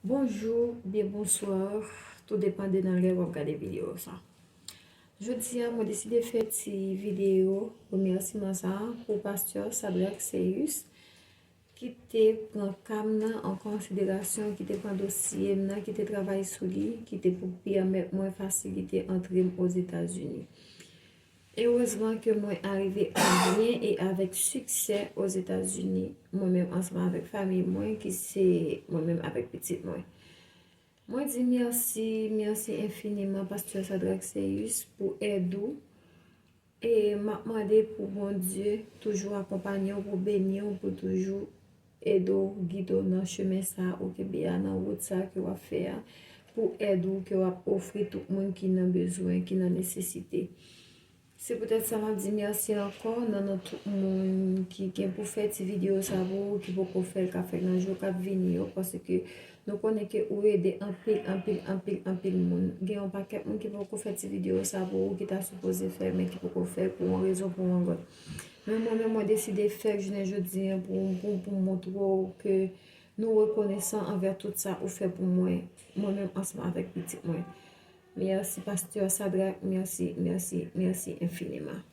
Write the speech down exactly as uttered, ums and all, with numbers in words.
Bonjou oubyen bonswa, tou depann de nan lè w ap gade videyo sa. Jodi a, mwen deside fè ti videyo remèsiman sa pou pastè Sadrac Seyus, ki te pran ka m nan an konsiderasyon, ki te pran dosye m nan, ki te travay sou li, ki te pou pèmèt mwen fasilite antre m Ozetazini. Erezman ke mwen arive an byen e avèk siksè Ozetazini, mwen menm ansanm avèk fanmi mwen, ki se mwen menm avèk pitit mwen. Mwen di mèsi, mèsi enfiniman, pastè Sadrac Seyus, pou èd ou. E m ap mande pou Bondye toujou akonpanye w, pou beni w, pou toujou ede w, gide w nan chemen sa ou kenbe a, nan wout sa ke w ap fè a, pou èd ou ke w ap ofri tout moun ki nan bezwen, ki nan nesesite. Se poutèt sa m ap di mèsi ankò nan non tout moun ki gen pou fè ti videyo sa pou ou, ki poko fè l, k ap fè l nan jou k ap vini yo, paske nou konnen ke ou ede anpil, anpil, anpil, anpil moun. Gen yon pakèt moun ki poko fè ti videyo sa pou ou, ki ta sipoze fè, men ki poko fè pou yon rezon, pou yon lòt. Men mwen menm, mwen deside fè l jounen jodi a pou, pou, pou montre w ke nou rekonesan anvè tout sa ou fè pou mwen, mwen menm ansanm avèk pitit mwen. Mèsi, pastè Sadrac, mèsi, mèsi, mèsi enfiniman.